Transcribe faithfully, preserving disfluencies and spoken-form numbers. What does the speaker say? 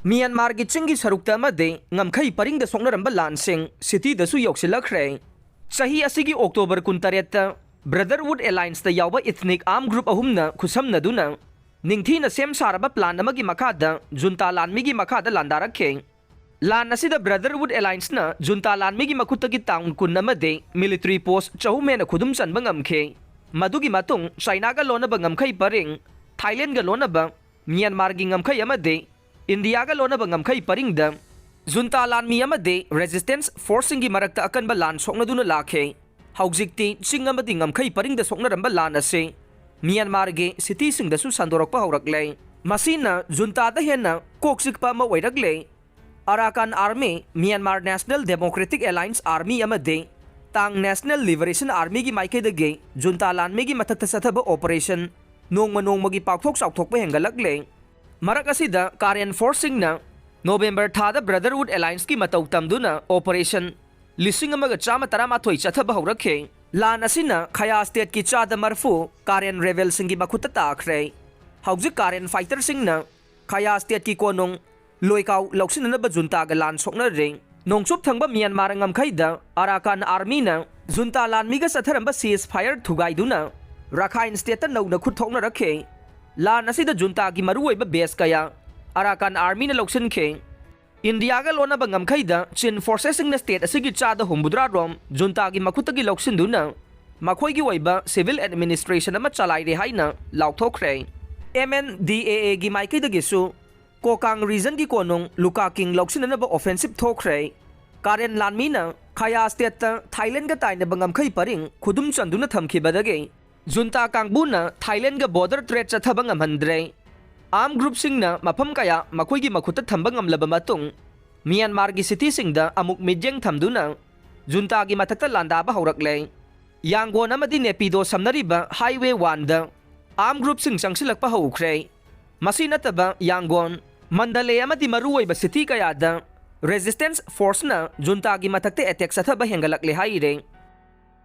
ꯃ꯭ꯌꯥꯟꯃꯥꯔꯒꯤ ꯆꯤꯡꯒꯤ ꯁꯔꯨꯛꯇ ꯑꯃꯗꯤ ꯉꯝꯈꯩ ꯄꯔꯤꯡꯗ ꯁꯣꯛꯅꯔꯝꯕ ꯂꯥꯟꯁꯤꯡ ꯁꯤꯇꯤꯗꯁꯨ ꯌꯧꯁꯤꯜꯂꯛꯈ꯭ꯔꯦ꯫ ꯆꯍꯤ ꯑꯁꯤꯒꯤ October ꯀꯨꯟꯇꯔꯦꯠꯇ Brotherhood Allianceꯇ ꯌꯥꯎꯕ ethnic armed group ꯑꯍꯨꯝꯅ ꯈꯨꯠꯁꯝꯅꯗꯨꯅ ꯅꯤꯡꯊꯤꯅ ꯁꯦꯝ ꯁꯥꯔꯕ plan ꯑꯃꯒꯤ ꯃꯈꯥꯗ ꯖꯨꯟꯇꯥ ꯂꯥꯟꯃꯤꯒꯤ ꯃꯈꯥꯗ ꯂꯥꯟꯗꯥꯔꯛꯈꯤ꯫ ꯂꯥꯟ ꯑꯁꯤꯗ Brotherhood Allianceꯅ ꯖꯨꯟꯇꯥ ꯂꯥꯟꯃꯤꯒꯤ ꯃꯈꯨꯠꯇꯒꯤ town ꯀꯨꯟ ꯑꯃꯗꯤ military post ꯆꯍꯨꯝ ꯍꯦꯟꯅ ꯈꯨꯗꯨꯝ ꯆꯟꯕ ꯉꯝꯈꯤ꯫ ꯃꯗꯨꯒꯤ ꯃꯇꯨꯡ ꯆꯥꯏꯅꯥꯒ ꯂꯣꯟꯅꯕ ꯉꯝꯈꯩ ꯄꯔꯤꯡ, ꯊꯥꯏꯂꯦꯟꯒ ꯂꯣꯟꯅꯕ ꯃ꯭ꯌꯥꯟꯃꯥꯔꯒꯤ ꯉꯝꯈꯩ ꯑꯃꯗꯤ ꯏꯟꯗꯤꯌꯥꯒ ꯂꯣꯟꯅꯕ ꯉꯝꯈꯩ ꯄꯔꯤꯡꯗ ꯖꯨꯟꯇꯥ ꯂꯥꯟꯃꯤ ꯑꯃꯗꯤ resistance forceꯁꯤꯡꯒꯤ ꯃꯔꯛꯇ ꯑꯀꯟꯕ ꯂꯥꯟ ꯁꯣꯛꯅꯗꯨꯅ ꯂꯥꯛꯈꯤ꯫ ꯍꯧꯖꯤꯛꯇꯤ ꯆꯤꯡ ꯑꯃꯗꯤ ꯉꯝꯈꯩ ꯄꯔꯤꯡꯗ ꯁꯣꯛꯅꯔꯝꯕ ꯂꯥꯟ ꯑꯁꯤ ꯃ꯭ꯌꯥꯟꯃꯥꯔꯒꯤ ꯁꯤꯇꯤꯁꯤꯡꯗꯁꯨ ꯁꯟꯗꯣꯔꯛꯄ ꯍꯧꯔꯛꯂꯦ꯫ ꯃꯁꯤꯅ ꯖꯨꯟꯇꯥꯗ ꯍꯦꯟꯅ ꯀꯣꯛ ꯆꯤꯛꯄ ꯑꯃ ꯑꯣꯏꯔꯛꯂꯦ꯫ Arakan Army, Myanmar National Democratic Alliance Army ꯑꯃꯗꯤ Ta'ang National Liberation Armyꯒꯤ ꯃꯥꯏꯀꯩꯗꯒꯤ ꯖꯨꯟꯇꯥ ꯂꯥꯟꯃꯤꯒꯤ ꯃꯊꯛꯇ ꯆꯠꯊꯕ operation ꯅꯣꯡꯃ ꯅꯣꯡꯃꯒꯤ ꯄꯥꯛꯊꯣꯛ ꯆꯥꯎꯊꯣꯛꯄ ꯍꯦꯟꯒꯠꯂꯛꯂꯦ꯫ ꯃꯔꯛ ꯑꯁꯤꯗ Karen forceꯁꯤꯡꯅ November ꯊꯥꯗ Brotherhood Allianceꯀꯤ ꯃꯇꯧ ꯇꯝꯗꯨꯅ operation ꯂꯤꯁꯤꯡ ꯑꯃꯒ ꯆꯥꯝꯃ ꯇꯔꯥꯃꯥꯊꯣꯏ ꯆꯠꯊꯕ ꯍꯧꯔꯛꯈꯤ꯫ ꯂꯥꯟ ꯑꯁꯤꯅ ꯈꯌꯥ stateꯀꯤ ꯆꯥꯗ ꯃꯔꯐꯨ Karen rebelꯁꯤꯡꯒꯤ ꯃꯈꯨꯠꯇ ꯇꯥꯈ꯭ꯔꯦ꯫ ꯍꯧꯖꯤꯛ Karen fighterꯁꯤꯡꯅ ꯈꯌꯥ stateꯀꯤ ꯀꯣꯅꯨꯡ ꯂꯣꯏꯀꯥꯎ ꯂꯧꯁꯤꯟꯅꯅꯕ ꯖꯨꯟꯇꯥꯒ ꯂꯥꯟ ꯁꯣꯛꯅꯔꯤ꯫ ꯅꯣꯡꯆꯨꯞ ꯊꯪꯕ ꯃ꯭ꯌꯥꯟꯃꯥꯔ ꯉꯝꯈꯩꯗ Arakan Armyꯅ ꯖꯨꯟꯇꯥ ꯂꯥꯟꯃꯤꯒ ꯆꯠꯊꯔꯝꯕ ceasefire ꯊꯨꯒꯥꯏꯗꯨꯅ ꯔꯥꯈꯥꯏꯟ stateꯇ ꯅꯧꯅ ꯈꯨꯠ ꯊꯣꯛꯅꯔꯛꯈꯤ꯫ ꯂꯥꯟ ꯑꯁꯤꯗ ꯖꯨꯟꯇꯥꯒꯤ ꯃꯔꯨꯑꯣꯏꯕ base ꯀꯌꯥ Arakan Armyꯅ ꯂꯧꯁꯤꯟꯈꯤ꯫ ꯏꯟꯗꯤꯌꯥꯒ ꯂꯣꯟꯅꯕ ꯉꯝꯈꯩꯗ Chin forcesꯁꯤꯡꯅ state ꯑꯁꯤꯒꯤ ꯆꯥꯗ ꯍꯨꯝꯐꯨꯇꯔꯥ ꯔꯣꯝ ꯖꯨꯟꯇꯥꯒꯤ ꯃꯈꯨꯠꯇꯒꯤ ꯂꯧꯁꯤꯟꯗꯨꯅ ꯃꯈꯣꯏꯒꯤ ꯑꯣꯏꯕ civil administration ꯑꯃ ꯆꯂꯥꯏꯔꯦ ꯍꯥꯏꯅ ꯂꯥꯎꯊꯣꯛꯈ꯭ꯔꯦ꯫ MNDAAꯒꯤ ꯃꯥꯏꯀꯩꯗꯒꯤꯁꯨ ꯀꯣꯀꯥꯡ regionꯒꯤ ꯀꯣꯅꯨꯡ ꯂꯨꯀꯥꯀꯤꯡ ꯂꯧꯁꯤꯟꯅꯅꯕ offensive ꯊꯣꯛꯈ꯭ꯔꯦ꯫ ꯀꯥꯔꯦꯟ ꯂꯥꯟꯃꯤꯅ ꯈꯌꯥ stateꯇ ꯊꯥꯏꯂꯦꯟꯒ ꯇꯥꯏꯅꯕ ꯉꯝꯈꯩ ꯄꯔꯤꯡ ꯈꯨꯗꯨꯝ ꯆꯟꯗꯨꯅ ꯊꯝꯈꯤꯕꯗꯒꯤ ꯖꯨꯟꯇꯥ ꯀꯥꯡꯕꯨꯅ ꯊꯥꯏꯂꯦꯟꯒ border trade ꯆꯠꯊꯕ ꯉꯝꯍꯟꯗ꯭ꯔꯦ꯫ Armed groupꯁꯤꯡꯅ ꯃꯐꯝ ꯀꯌꯥ ꯃꯈꯣꯏꯒꯤ ꯃꯈꯨꯠꯇ ꯊꯝꯕ ꯉꯝꯂꯕ ꯃꯇꯨꯡ, ꯃ꯭ꯌꯥꯟꯃꯥꯔꯒꯤ cityꯁꯤꯡꯗ ꯑꯃꯨꯛ ꯃꯤꯠꯌꯦꯡ ꯊꯝꯗꯨꯅ ꯖꯨꯟꯇꯥꯒꯤ ꯃꯊꯛꯇ ꯂꯥꯟꯗꯥꯕ ꯍꯧꯔꯛꯂꯦ꯫ ꯌꯥꯡꯒꯣꯟ ꯑꯃꯗꯤ ꯅꯦꯄꯤꯗꯣ ꯁꯝꯅꯔꯤꯕ highway oneꯗ armed groupꯁꯤꯡ ꯆꯪꯁꯤꯜꯂꯛꯄ ꯍꯧꯈ꯭ꯔꯦ꯫ ꯃꯁꯤ ꯅꯠꯇꯕ ꯌꯥꯡꯒꯣꯟ, ꯃꯟꯗꯂꯦ ꯑꯃꯗꯤ ꯃꯔꯨꯑꯣꯏꯕ city ꯀꯌꯥꯗ resistance forceꯅ ꯖꯨꯟꯇꯥꯒꯤ ꯃꯊꯛꯇ attack ꯆꯠꯊꯕ ꯍꯦꯟꯒꯠꯂꯛꯂꯦ ꯍꯥꯏꯔꯦ꯫